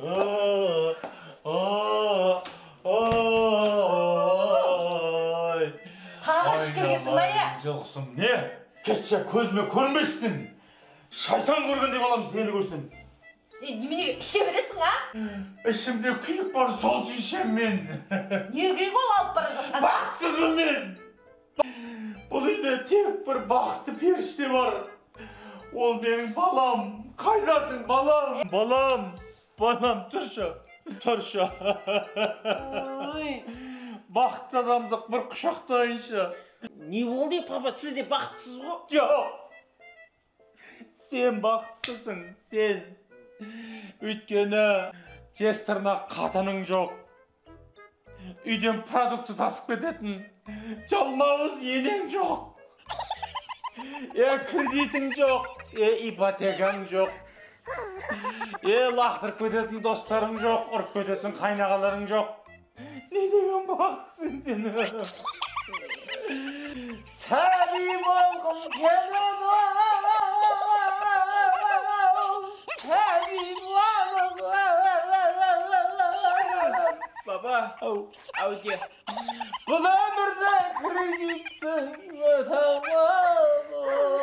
Ой. Тағы ішіп келгенсің ба, е? Жылқысым, не? Кетші, көзіме көрінбейсің. Шайтан көргендей балам сені көрсем. Е, неменеге іше бересің, а? Ішімде күйік бар, сол үшін ішемін мен. Не күйік ол алып бара жатқан? Бақытсызбын мен. Бұл үйде тек бір бақытты періште бар. Ол менің балам. Қайдасың, балам? Балам, балам, тұршы, тұршы. Ой. Бақытты адамды бір құшақтайыншы. Не болды, папа, сіз де бақыттысыз ғой? Жоқ. Сен бақыттысың, сен. Өйткені жез тырнақ қатының жоқ. Үйден продукты тасып кететін жалмауыз енең жоқ. Е, кредитің жоқ, е, ипотекаң жоқ. Е, лақтырып кететін достарың жоқ, ұрып кететін қайнағаларың жоқ. Не деген бақыттысың сен? Сәби болғым келеді. Сәби болғым. Баба, Ау. Әуде. Бұл өмірде кредитсіз өте алмадым.